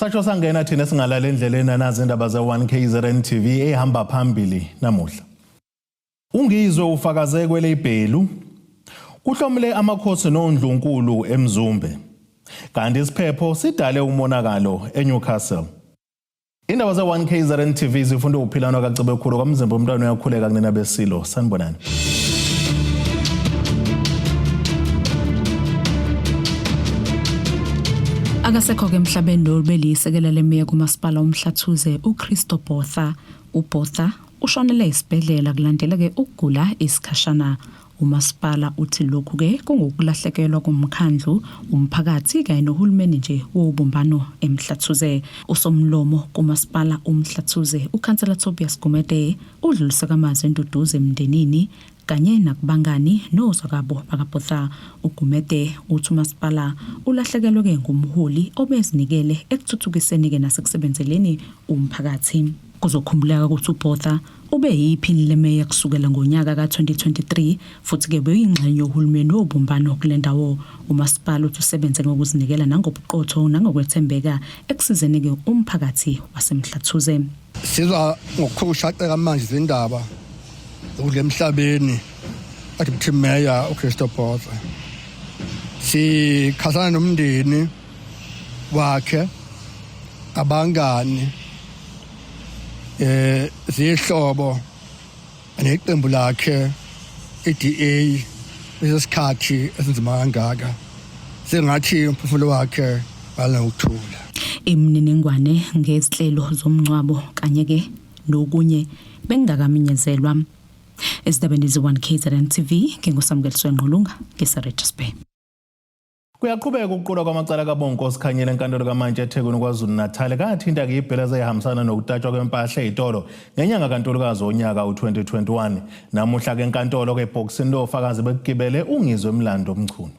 Satsho sangena thina singalala endleleni anazi indaba ze-1 KZN TV ehamba phambili namuhla. Ungizwe ufakaze kwelebhelu kuhlomule amakhosi nondlunkulu eMzumbe. Kanti isiphepho sidale umonakalo eNewcastle. Indaba ze-1 KZN TV zifunda ukuphilana kaCebekhulu kwamzimba umntwana uyakhuleka kunina besilo. Sanibonani. Akasekho-ke emhlabeni lo beliyisekela lemeya kumasipala uMhlathuze uChristo Botha. UBotha ushonele esibhedlela kulandela-ke ukugula isikhashana. Umasipala uthi lokhu-ke kungukulahlekelwa komkhandlu, umphakathi kanye nohulumeni nje wobumbano eMhlathuze. Usomlomo kumasipala uMhlathuze, uKhansela Tobias Gumede, udlulise amazwi enduduzo emndenini kanye nakubangani nozwakabo bakaBotha. UGumede uthi umasipala ulahlekelwe-ke ngumholi obezinikele ekuthuthukiseni-ke nasekusebenzeleni umphakathi. Kuzokhumbuleka ukuthi uBotha ube yiphini lemeya kusukela ngonyaka ka-2023 futhi-ke beyingxenye yohulumeni wobumbano kule ndawo. Umasipala uthi usebenze ngokuzinikela nangobuqotho nangokwethembeka ekusizeni-ke umphakathi waseMhlathuze. Sizwa ngokukhulu ukushaqeka manje izindaba zokudla emhlabeni athi meya uChristo Botha. Sikhasana nomndeni wakhe abangani zihlobo neqembu lakhe iDA lesikhathi esinzima kangaka sengathi umphefumulo wakhe walanokuthula. Imininingwane ngezinhlelo zomngcwabo kanye ke nokunye bengakaminyezelwa. Ezindabeni ze-1 KZN TV nginguSamukeliswe Ngqulunga ngiseRichards Bay. Kuyaqhubeka ukuqulwa kwamacala kaBonko Sikhanyile enkantolo kaMantshi eThekwini KwaZulu-Natal kathinta-ke ibhela ezayihambisana nokutatshwa kwempahla ey'tolo ngenyanga kaNtulukazi wonyaka u-2021. Namuhla-ke enkantolo-ke ebhokisini lofakazi bekugibele uNgizwe Mlando Mchunu.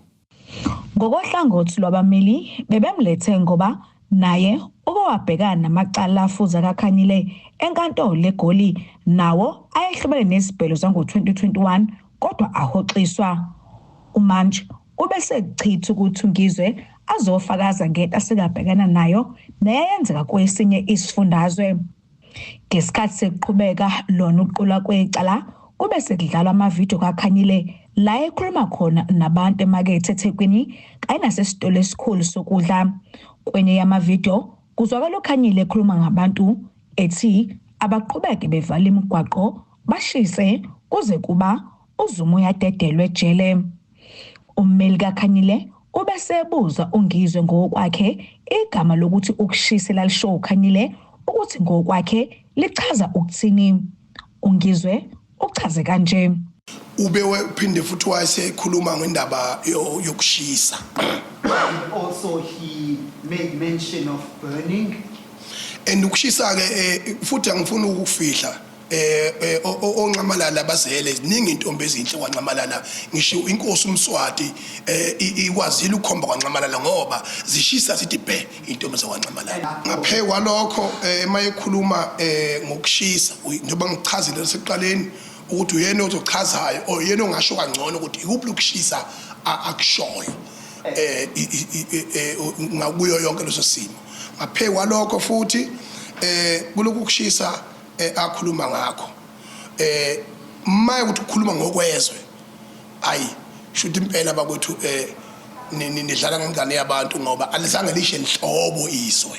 Ngokohlangothi lwabameli bebemlethe ngoba naye uke wabhekana namacala afuze kaKhanyile enkantolo eGoli nawo ayehlobene nezibhelo zango-2021 kodwa ahoxiswa. Umantshi ubesekuchitha ukuthi uNgizwe azofakaza ngento asekabhekana nayo neyayenzeka kwesinye isifundazwe. Ngesikhathi sekuqhubeka lona ukuqulwa kwecala kube sekudlalwa amavidiyo kaKhanyile la ekhuluma khona nabantu emakethe eThekwini kanye nasesitolo esikhulu sokudla. Kwenye yamavidiyo kuzwakala uKhanyile ekhuluma ngabantu ethi abaqhubeke bevala imigwaqo bashise kuze kuba uZuma uyadedelwa ejele. Ummeli kaKhanyile ubesebuza uNgizwe ngokwakhe igama lokuthi ukushisa lalisho uKhanyile ukuthi ngokwakhe lichaza ukuthini. UNgizwe uchaze kanje. Ube uphinde futhi wayesekhuluma ngendaba yokushisa. And also he made mention of burning. And ukushisa ke futhi angifuni ukufihla onxamalala bazele ziningi intombi ezinhle kwanxamalala ngisho inkosi uMswati ikwazile ukukhomba kwanxamalala ngoba zishisa zithi bhe intombi zakwanxamalala. Ngaphe kwalokho mayekhuluma ngokushisa njengoba ngichazile sekuqaleni ukuthi uyena ozochazayo or uyena ongasho kangcono ukuthi ikuphi ukushisa akushoyo ngakuyo yonke leso simo. Ngaphe kwalokho futhi kulokhu kushisa akhuluma ngakho maye ukuthi ukhuluma ngokwezwe ayi shuthi impela bakwethu nidlala ngengane yabantu ngoba alizange lishe nhlobo izwe.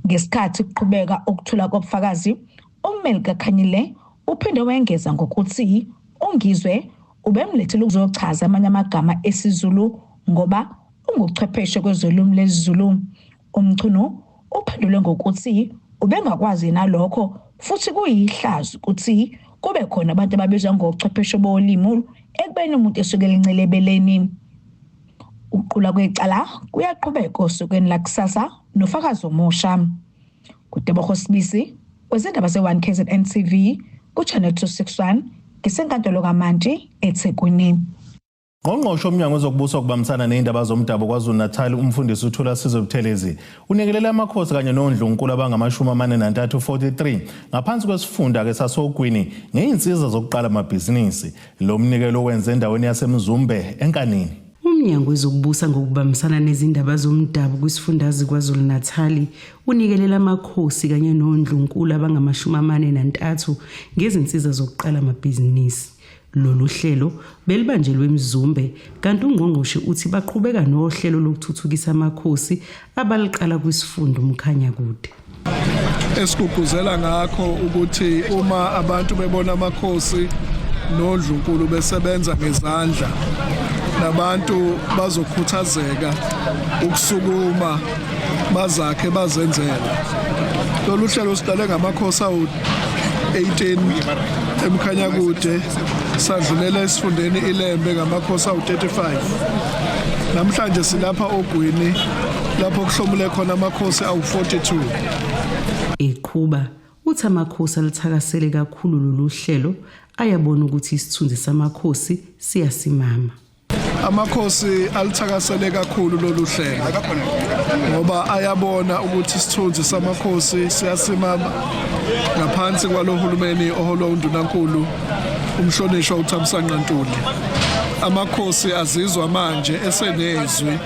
Ngesikhathi kuqhubeka ukuthula kobufakazi ummeli kaKhanyile uphinde wengeza ngokuthi uNgizwe ubemlethele ukuzochaza amanye amagama esiZulu ngoba unguchwepheshe kwezolimi lesiZulu. UMchunu uphendule ngokuthi ubengakwazi nalokho futhi kuyihlazo ukuthi kube khona abantu ababizwa ngochwepheshe bolimi ekubeni umuntu esuke elincele ebeleni. Ukuqulwa kwecala kuyaqhubeka osukwini lakusasa nofakazi omusha. Kutebogo Sibisi wezindaba ze-1 KZN TV ku-Channel 261 ngisenkantolo kaMantshi eThekwini. Ngqongqoshe womnyango wezokubusa ukubambisana nezindaba zomdabu KwaZulu-Natal umfundisi uThulasizwe Buthelezi unikelele amakhosi kanye nondlunkulu abangama-43 43 ngaphansi kwesifunda ke sasoGwini ngeyinsiza zokuqala amabhizinisi. Lo mnikelo wenze endaweni yaseMzumbe eNkanini. Umnyango wezokubusa ngokubambisana nezindaba zomdabu kwisifundazwe KwaZulu-Natali unikelela amakhosi kanye nondlunkulu abangama-43 ngezinsiza zokuqala amabhizinisi. Lolu hlelo belibanjelwe eMzumbe kanti ungqongqoshe uthi baqhubeka nohlelo lokuthuthukisa amakhosi abaliqala kwisifunda uMkhanyakude. Esigqugquzela ngakho ukuthi uma abantu bebona amakhosi nondlunkulu besebenza ngezandla, nabantu bazokhuthazeka ukusukuma bazakhe bazenzele. Lolu hlelo siqale ngamakhosi awu-18 eMkhanyakude, sadlulela esifundeni iLembe ngamakhosi awu-35. Namhlanje silapha oGwini lapho kuhlomule khona amakhosi awu-42. Eqhuba uthi amakhosi alithakasele kakhulu lolu hlelo, ayabona ukuthi isithunzi samakhosi siyasimama. Amakhosi alithakasele kakhulu lolu hlelo ngoba ayabona ukuthi isithunzi samakhosi siyasimama ngaphansi kwalo hulumeni oholwa undunankulu umhlonishwa uThamsanqa Ntuli. Amakhosi azizwa manje esenezwi,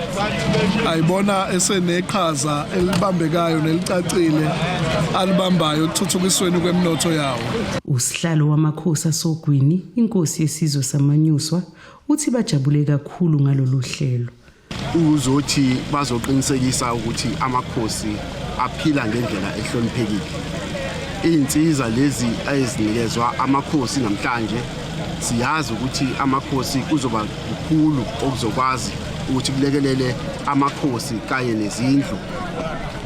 ayibona eseneqhaza elibambekayo nelicacile alibambayo ekuthuthukisweni kwemnotho yawo. Usihlalo wamakhosi asoGwini, inkosi yesizwe saManyuswa, uthi bajabule kakhulu ngalolu hlelo. Uzothi bazoqinisekisa ukuthi amakhosi aphila ngendlela ehloniphekile. Iy'nsiza lezi ezinikezwa amakhosi namhlanje, siyazi ukuthi amakhosi kuzoba kukhulu okuzokwazi ukuthi kulekelele amakhosi kanye nezindlu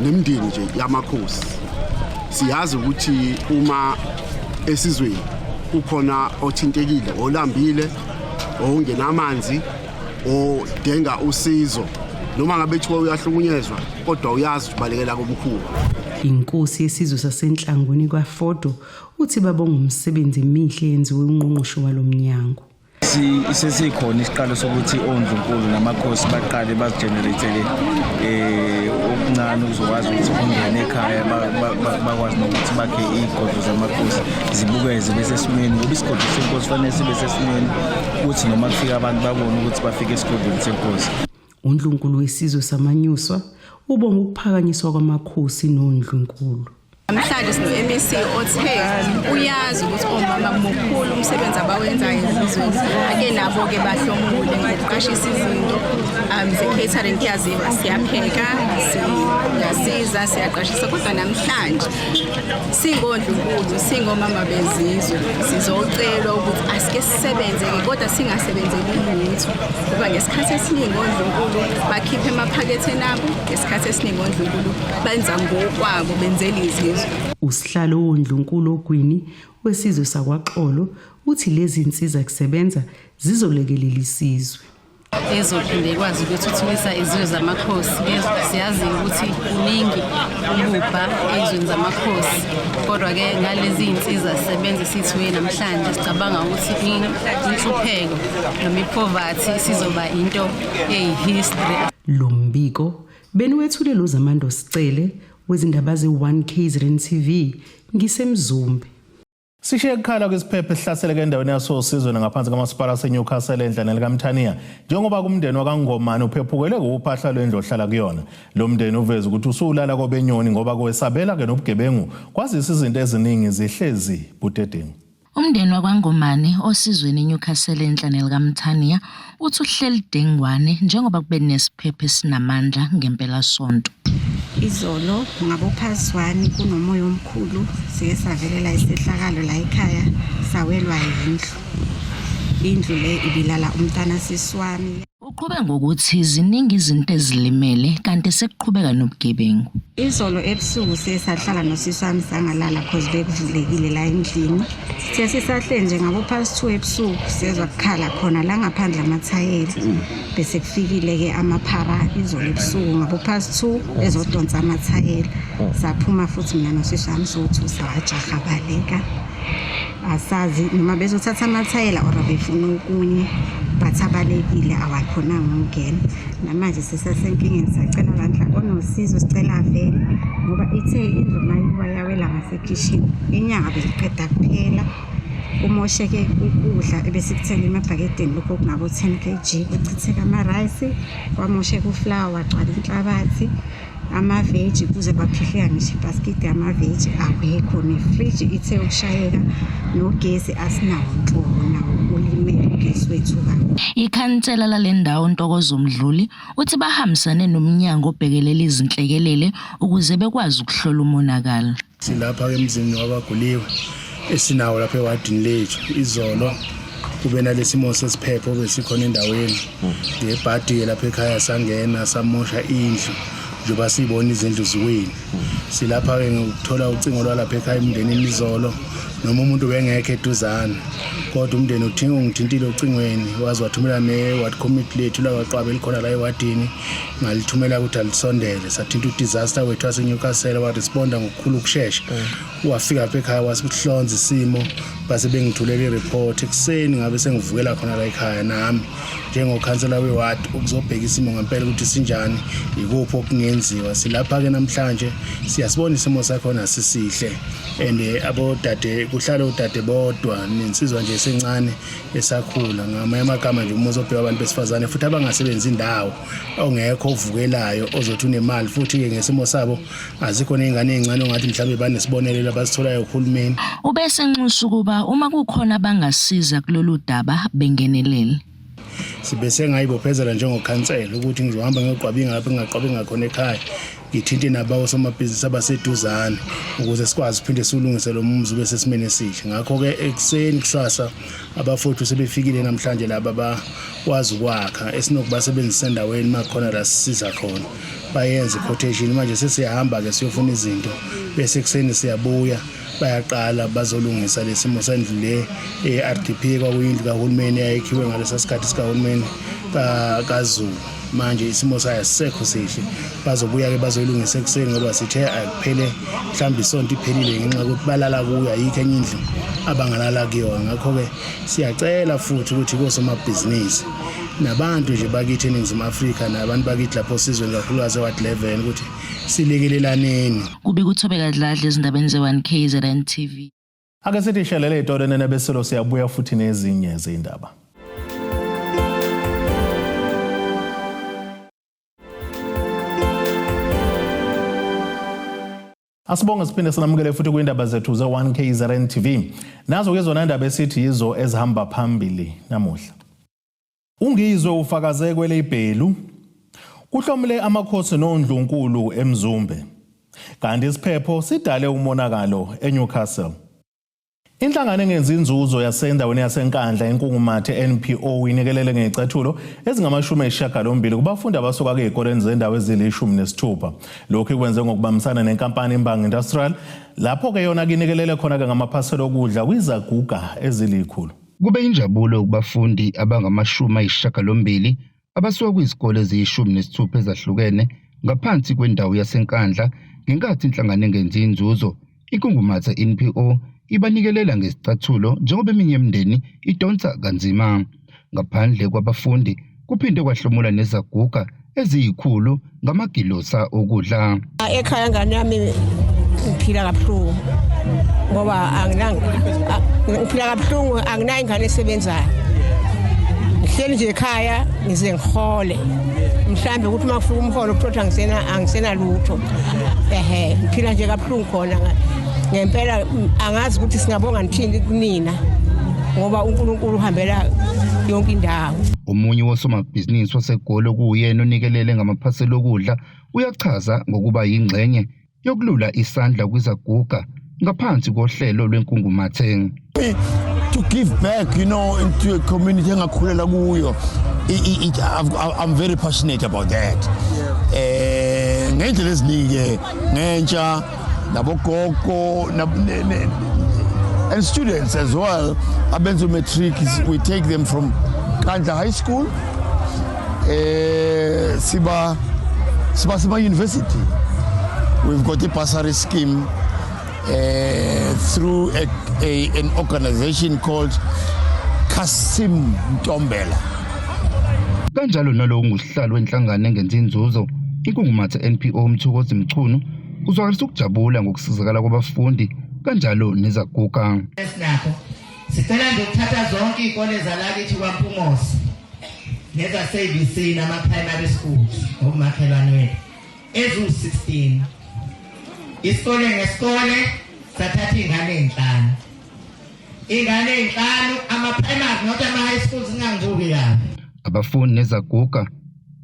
nemindeni nje yamakhosi. Siyazi ukuthi uma esizweni kukhona othintekile, olambile, ongenamanzi, odenga usizo, noma ngabe kuthiwa uyahlukunyezwa, kodwa uyazi ubalekela komkhulu. Inkosi yesizwe saseNhlangwini kwaFodo uthi babonga umsebenzi emihle yenziwe ungqongqoshe walomnyango. Sesikhona isiqalo sokuthi ondlunkulu namakhosi baqale bazigeneratele okuncane ukuzokwazi ukuthi kungene ekhaya, bakwazi nokuthi bakhe iy'godlo zamakhosi zibukeze besesimweni, ngoba isigodlo senkosi fanele sibe sesimweni ukuthi noma kufika abantu babone ukuthi bafike esigodlweni senkosi. Undlunkulu wesizwe saManyuswa ubonga ukuphakanyiswa kwamakhosi nondlunkulu. Namhlanje sino-MEC othe uyazi ukuthi omama mukhulu umsebenzi abawenzayo ezizweni, ake nabo-ke bahlomule ngokuqashisa izinto ze-catering. Kuyaziwa siyapheka, siyasiza, siyaqashisa, kodwa namhlanje singondlunkulu, singomama bezizwe, sizocelwa ukuthi asike sisebenze-ke, kodwa singasebenzeli lutho, ngoba ngesikhathi esiningi ondlunkulu bakhipha emaphaketheni abo, ngesikhathi esiningi ondlunkulu benza ngokwabo, benzela izizwe. Usihlalo wondlunkulu oGwini wesizwe sakwaXolo uthi lezi zinsiza kusebenza zizolekelela isizwe. Ezophinde ikwazi ukuthuthukisa izizwe zamakhosi. Siyazi ukuthi kuningi ububha ezweni zamakhosi, kodwa-ke ngalezi iy'nsiza sisebenza esithiwe namhlanje, sicabanga ukuthi inhlupheko noma i-poverty sizoba into eyi-history. Lo mbiko beniwethule lo Zamando Sicele wezindaba ze-1 KZN TV ngiseMzumbe. Sishiye kukhala kwisiphepho esihlaseleke endaweni yasoSizweni ngaphansi kamasipala waseNewcastle enhla nelikaMthaniya, njengoba kumndeni wakaNgomane uphephukele kuphahla lwendlu ohlala kuyona. Lo mndeni uveza ukuthi usulala kobenyoni ngoba kwesabela-ke nobugebengu, kwazisa izinto eziningi zihlezi budedengu. Umndeni wakwaNgomane oSizweni eNewcastle enhla nelikaMthaniya uthi uhleli dengwane njengoba kube nesiphepho esinamandla ngempelasonto. Izolo ngabo-past 1 kunomoya omkhulu, sike savelela isehlakalo la ekhaya, sawelwa yindlu. Indlu le ibilala umntana sisi wami. Uqhube ngokuthi ziningi izinto ezilimele kanti sekuqhubeka nobugebengu. Izolo ebusuku siye sahlala nosisi wami sangalala, cause bekuvulekile la endlini. Sithe sisahle nje ngabo-past 2 ebusuku, sezwa kukhala khona la ngaphandle amathayela. Bese kufikile-ke amaphara izolo ebusuku ngabo-past 2 ezodonsa amathayela. Saphuma futhi mina nosisi wami sothusa, wajaha baleka. Asazi noma bezothatha amathayela or befuna okunye, but abalekile, awakhonanga ukungena. Namanje sisasenkingeni, sacela bandla onosizo, sicela vele, ngoba ithe indlu mayiwa yawela ngasekhishini, inyanga beziqeda kuphela. Kumosheke ukudla ebesikuthenga emabhakedeni, lokho okungabo-10 kg, kuchitheka amarayisi, kwamosheka uflawa, wagcwala inhlabathi, amaveji kuze kwaphihleka ngisho ibhasikidi yamaveji awekho, nefriji ithe ukushayeka, nogesi asinawo nhlobo, nawo ulimele ugesi wethu kakhulu. Ikhansela lale ndawo uNtokozo Mdluli uthi bahambisane nomnyango obhekelela izinhlekelele ukuze bekwazi ukuhlola umonakalo. Silapha emzini wabaguliwe esinawo lapha ewadini lethu. Izolo kube nalesimo sesiphepho besikhona endaweni. Ngebhadi lapha ekhaya sangena samosha indlu njengoba siyibona izindlu ziwile. Silapha-ke ngokuthola ucingo lwalapha ekhaya emndenini izolo noma umuntu bengekho eduzane kodwa umndeni uthinga ungithintile ocingweni waze wathumela ne-ward committee lethu lakaqwabe elikhona la ewadini ngalithumela ukuthi alisondele. Sathinta udisaster wethu waseNewcastle waresponda ngokukhulu ukushesha, wafika lapha ekhaya wasihlonza isimo, base bengithulela ireport ekuseni. Ngabe sengivukela khona la ekhaya nami njengokhansela weward ukuzobheka isimo ngempela ukuthi sinjani, ikuphi okungenziwa. Silapha-ke namhlanje, siyasibona isimo sakhona sisihle and abodade kuhlala odade bodwa nensizwa nje esencane esakhula. Ngamanye amagama nje umuzi obheka abantu besifazane futhi abangasebenzi indawo, ongekho ovukelayo ozothi unemali. Futhi-ke ngesimo sabo azikho ney'ngane ey'ncane ongathi mhlawumbe banesibonelelo abasitholayo kuhulumeni. Ubesenxusa ukuba uma kukhona abangasiza kulolu daba bengenelele. Sibe sengayibophezela njengokhansela ukuthi ngizohamba ngiyoqwabinga lapho engingaqwabinga khona ekhaya, ngithinte nabo osomabhizinisi abaseduzane ukuze sikwazi ukuphinde siwulungise lo muzi ube sesimeni esihle. Ngakho-ke ekuseni kusasa abafowethu sebefikile namhlanje laba bakwazi ukwakha esinokubasebenzisa endaweni makhona la sisiza khona, bayenze i-quotation. Manje sesiyahamba-ke siyofuna izinto, bese ekuseni siyabuya, bayaqala bazolungisa lesimo sendlu le e-RDP. Kwakuyindlu kahulumeni eyayikhiwe ngalesa sikhathi sikahulumeni kaZulu, manje isimo sayo asisekho sihle. Bazobuya-ke bazoyilungisa ekuseni ngoba sithe akuphele mhlawumbe isonto iphelile ngenxa yokuthi balala kuyo, ayikho enye indlu abangalala kuyona. Ngakho-ke siyacela futhi ukuthi kosomabhizinisi nabantu nje bakithi eNingizimu Afrika nabantu bakithi lapho sizweni, kakhulukazi eWard 11, ukuthi silekelelaneni. Kubika uThobeka Dladla ezindabeni ze-1 KZN TV. Ake sithi shelele itolo nene besilo, siyabuya futhi nezinye zindaba. Asibonge siphinde sinamukele futhi kwindaba zethu ze-1 KZN TV. Nazo ke zona indaba esithi yizo ezihamba phambili namuhla. Ungizwe ufakaze kwelebhelu. Kuhlomule amakhosi nondlunkulu eMzumbe. Kanti isiphepho sidale umonakalo eNewcastle. Inhlangano engenzi inzuzo yasendaweni yaseNkandla iNkungumathe NPO inikelele ngezicathulo ezingama-80 kubafundi abasuka ezikoleni zendawo ezili-16. Lokhu ikwenze ngokubambisana nenkampani Imbanga Industrial, lapho-ke yona kinikelele khona-ke ngamaphasela okudla kwizaguga ezilikhulu. Kube injabulo kubafundi abangama-80 abasuka kwizikole eziyi-16 ezahlukene ngaphansi kwendawo yaseNkandla ngenkathi inhlangano engenzi inzuzo iNkungumathe NPO ibanikelela ngezicathulo njengoba eminye imindeni idonsa kanzima. Ngaphandle kwabafundi kuphinde kwahlomula nezaguga eziyikhulu ngamagilosa okudla. Ekhaya ngane yami ngiphila kabuhlungu ngoba ngiphila kabuhlungu, anginayo ingane esebenzayo, ngihleli nje ekhaya ngize ngihole mhlambe ukuthi uma kufika umholo kuthiwa angisenalutho. Ehe, ngiphila nje kabuhlungu khona ngempela. Angazi ukuthi singabonga nithini kunina ngoba uNkulunkulu uhambela yonke indawo. Omunye wosomabhizinisi waseGoli okuwuyena onikelele ngamaphasela okudla uyachaza ngokuba yingxenye yokulula isandla kwizaguga ngaphansi kohlelo lweNkungumathe. To give back into a community engakhulela kuyo. I'm very passionate about that. Ngendlela eziningi ke, ngentsha nabogogo and students as well abenza matric, we take them from Kandla High School siba university. We've got a bursary scheme through an organization called Kasim Ntombela. Kanjalo nalowo ngusihlalo wenhlangano engenzi inzuzo iNkungumathe NPO Mthokozi Mchunu uzwakalisa ukujabula ngokusizakala kwabafundi kanjalo nezaguga. Esinakho Sicela nje ukuthatha zonke iy'kole zalakithi kwaMpungose nezase-ABC nama-primary schools ngokumakhelwane wethu eziwu-16 isikole ngesikole sathatha iy'ngane ey'nhlanu iy'ngane ey'nhlanu ama-primary not ama-high schools ingangibuki kabi. Abafundi nezaguga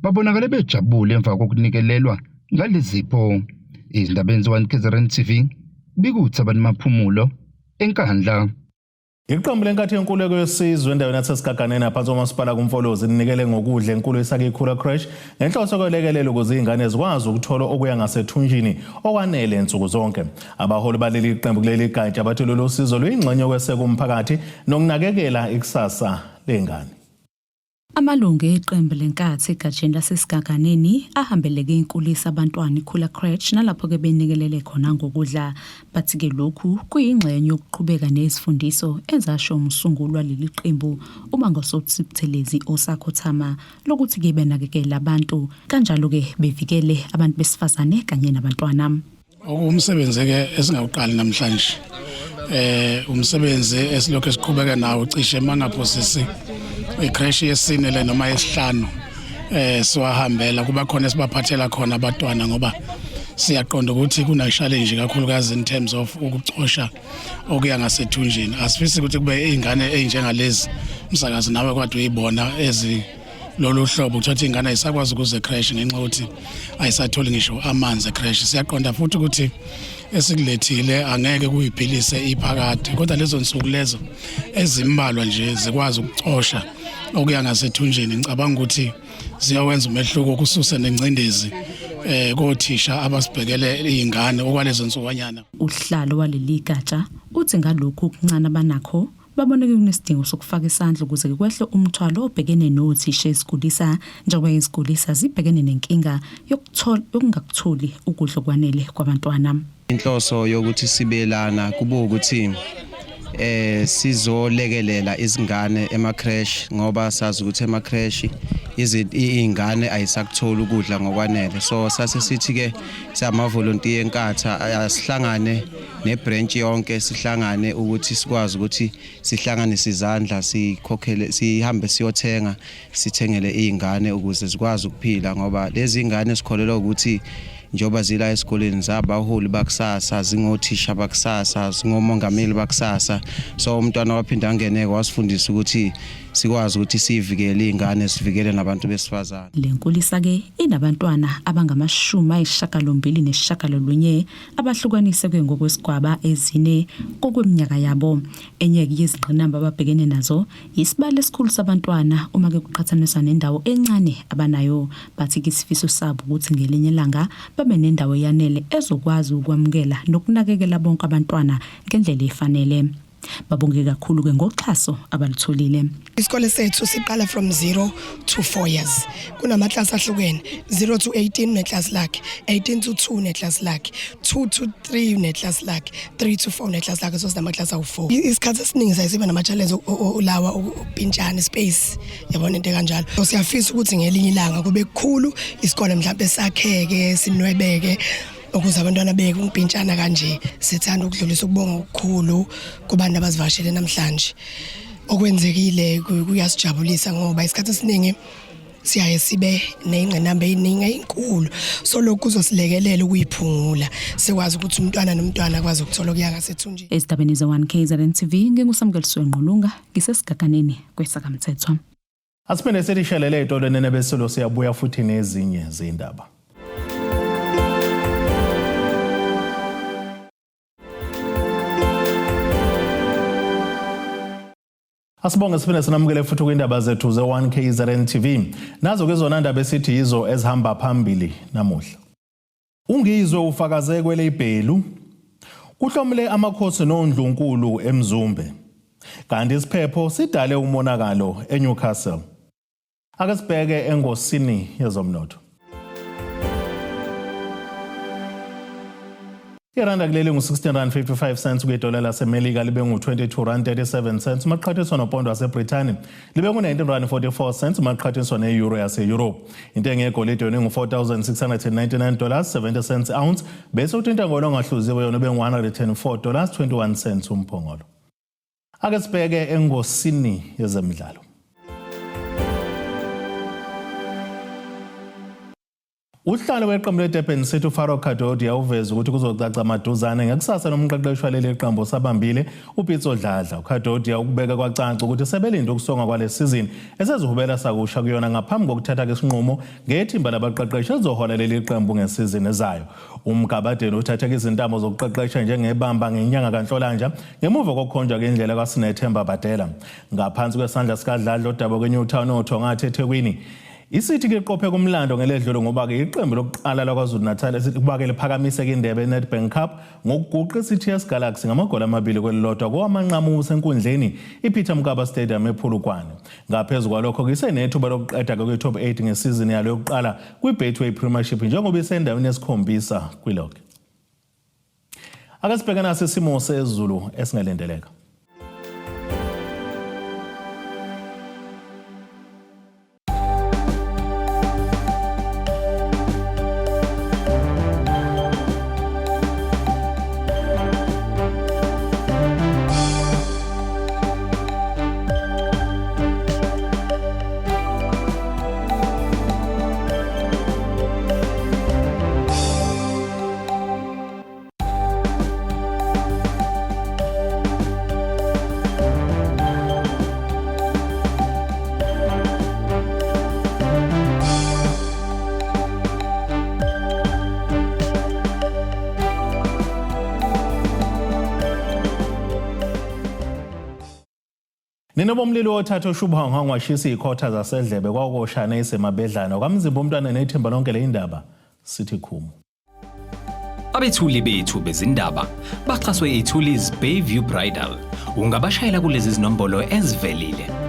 babonakale bejabule emva kokunikelelwa ngalezipho. Izindabeni ze-1 KZN TV bikuThabani Maphumulo eNkandla. Iqembu lenkathi yenkululeko yesizwe endaweni yaseSigaganeni ngaphansi komasipala kuMfolozi linikele ngokudla enkulu iSakikhula Creche ngenhloso yokwelekelela ukuze izingane zikwazi ukuthola okuya ngasethunjini okwanele nsuku zonke. Abaholi baleli qembu kuleli gatsha bathi lolu sizo luyingxenye yokweseka umphakathi nokunakekela ikusasa lengane. Amalungu eqembu lenkathi egatsheni laseSigaganeni ahambeleke inkulisa abantwana iKhula Creche nalapho-ke benikelele khona ngokudla. Bathi-ke lokhu kuyingxenye yokuqhubeka nezifundiso ezasho umsunguli waleli qembu uMangosuthu Buthelezi osakhothama lokuthi-ke benakekele abantu kanjalo-ke bevikele abantu besifazane kanye nabantwana. Okuwumsebenzi ke esingawuqali namhlanje umsebenzi esilokhu esiqhubeka nawo cishe mangaphosisi icrash yesine le noma yesihlanu siwahambela kuba khona esibaphathela khona abatwana ngoba siyaqonda ukuthi kuna challenge kakhulukazi in terms of ukucosha okuya ngasethunjini. Asifisi ukuthi kube izingane ezinjengalezi umsakazi nawe kwade uyibona ezi lolu hlobo kuthatha ingane ayisakwazi ukuze creche ngenxa yokuthi ayisatholi ngisho amanzi ecreche. Siyaqonda futhi ukuthi esikulethile angeke kuyiphilise iphakade, kodwa lezo nsuku lezo ezimbalwa nje zikwazi ukucosha okuya ngasethunjini. Ngicabanga ukuthi ziyawenza umehluko kususe nengcindezi kothisha abasibhekele izingane okwalezo nsukwanyana. Uhlalo waleli gatsha uthi ngalokhu okuncane abanakho babone kunesidingo sokufaka isandla ukuze kwehle umthwalo obhekene nothisha ezikhulisa, njengoba izikhulisa zibhekene nenkinga yokuthola yokungakutholi ukudla okwanele kwabantwana. Inhloso yokuthi sibe lana kube ukuthi sizolekelela izingane ema creche, ngoba sazi ukuthi ema creche izingane ayisakutholi ukudla ngokwanele. So sase sithi ke siyama volunteer eNkatha asihlangane nebranch yonke, sihlangane ukuthi sikwazi ukuthi sihlanganise izandla, sikhokhele, sihambe siyothenga, sithengele izingane ukuze zikwazi ukuphila, ngoba lezi ingane sikholelwa ukuthi njengoba zila esikoleni zabaholi bakusasa, zingothisha bakusasa, zingomongameli bakusasa. So umntwana waphinda angeneke wasifundisa ukuthi sikwazi ukuthi sivikele izingane, sivikele nabantu besifazane. Le nkulisa ke inabantwana abangama-89 abahlukanise ke ngokwesigwaba ezine kokweminyaka yabo. Enye yezingqinamba ababhekene nazo isibalo esikhulu sabantwana uma ke kuqhathaniswa nendawo encane abanayo. Bathi ke isifiso sabo ukuthi ngelinye ilanga babe nendawo eyanele ezokwazi ukwamukela nokunakekela bonke abantwana ngendlela efanele. Babonge kakhulu ke ngoxhaso abalutholile. Isikole sethu siqala from 0 to 4 years. Kunamaklasi ahlukene, 0 to 18 neklasi lakhe, 18 to 2 neklasi lakhe, 2 to 3 neklasi lakhe, 3 to 4 neklasi lakhe. So sinamaklasi awu4. Isikhathi esiningi sayisiba nama challenge lawa ukupintshana space, yabona into kanjalo. So siyafisa ukuthi ngelinye ilanga kube kukhulu isikole, mhlawumbe sakheke sinwebeke ukuze abantwana beke ukumpintshana kanje. Sithanda ukudlulisa ukubonga okukhulu kubantu abazivakashele namhlanje. Okwenzekile kuyasijabulisa ngoba isikhathi esiningi siyaye sibe ney'ngqinamba ey'ningi ey'nkulu, so lokhu kuzosilekelela ukuyiphungula, sikwazi ukuthi umntwana nomntwana akwazi ukuthola okuya ngasethunjini. Ezindabeni ze-1 KZN TV nginguSamukelisiwe Ngqulunga, ngisesigaganeni kweSakamthethwa. Asiphinde silishelele itolo nene besilo, siyabuya futhi nezinye zindaba. Asibonge siphinde sinamukele futhi kwindaba zethu ze-1 KZN TV. Nazo ke zona ndaba esithi yizo ezihamba phambili namuhla. Ungizwe ufakaze kwelebhelu. Kuhlomule amakhosi nondlunkulu eMzumbe. Kanti isiphepho sidale umonakalo eNewcastle. Ake sibheke engosini yezomnotho. Iranda kuleli ngu-16 rand 55 cents kwidola laseMelika, libe ngu-22 rand 37 cents uma kuqhathaniswa nopondo waseBrithani, libe ngu-19 rand 44 cents uma kuqhathaniswa ne-euro yase-Europe. Intengo yegolide yona ingu-4699 dollars 70 cents ounce, bese uthi intengo yona ongahluziwe yona ube ngu-104 dollars 21 cents umphongolo. Ake sibheke engosini yezemidlalo. Uhlalo weqembu leDurban City uFaro Kadodia uveze ukuthi kuzocaca maduzane ngekusasa lomqeqeshi waleli qembu osabambile uPitso Dladla. UKadodia ukubeka kwacaca ukuthi sebelinde ukusonga kwale sizini esezihubela sakusha kuyona ngaphambi kokuthatha isinqumo ngethimba labaqeqeshi elizohola leli qembu ngesizini ezayo. UMgabadeli uthathe izintambo zokuqeqesha njengebamba ngenyanga kaNhlolanja ngemuva kokukhonjwa kendlela kaSinethemba Badela. Ngaphansi kwesandla sikaDladla odaba kweNewtown oThongathi eThekwini. Isithi ke qophe kumlando ngeledlule ngoba ke iqembu lokuqala laKwaZulu-Natal esikuba-ke liphakamise indebe eNedbank Cup ngokuguqa iCTS Galaxy ngamagoli amabili kwelilodwa kowamanqamu usenkundleni iPeter Mokaba Stadium ePolokwane. Ngaphezu kwalokho ke isenethuba lokuqeda kwi-top 8 ngesizini yalo yokuqala kwi-Betway Premiership njengoba isendaweni yesikhombisa kwi-log. Ake sibheke nasi isimo sezulu esingalindeleka. Nina bomlilo othatha ushubhangwa washisa izikhotha zasedlebe kwakoshana isemabedlana kwamzimba umntwana nethimba lonke le indaba sithi khumu. Abethuli bethu bezindaba baxhaswe iThulis Bayview Bridal. Ungabashayela kulezi zinombolo ezivelile.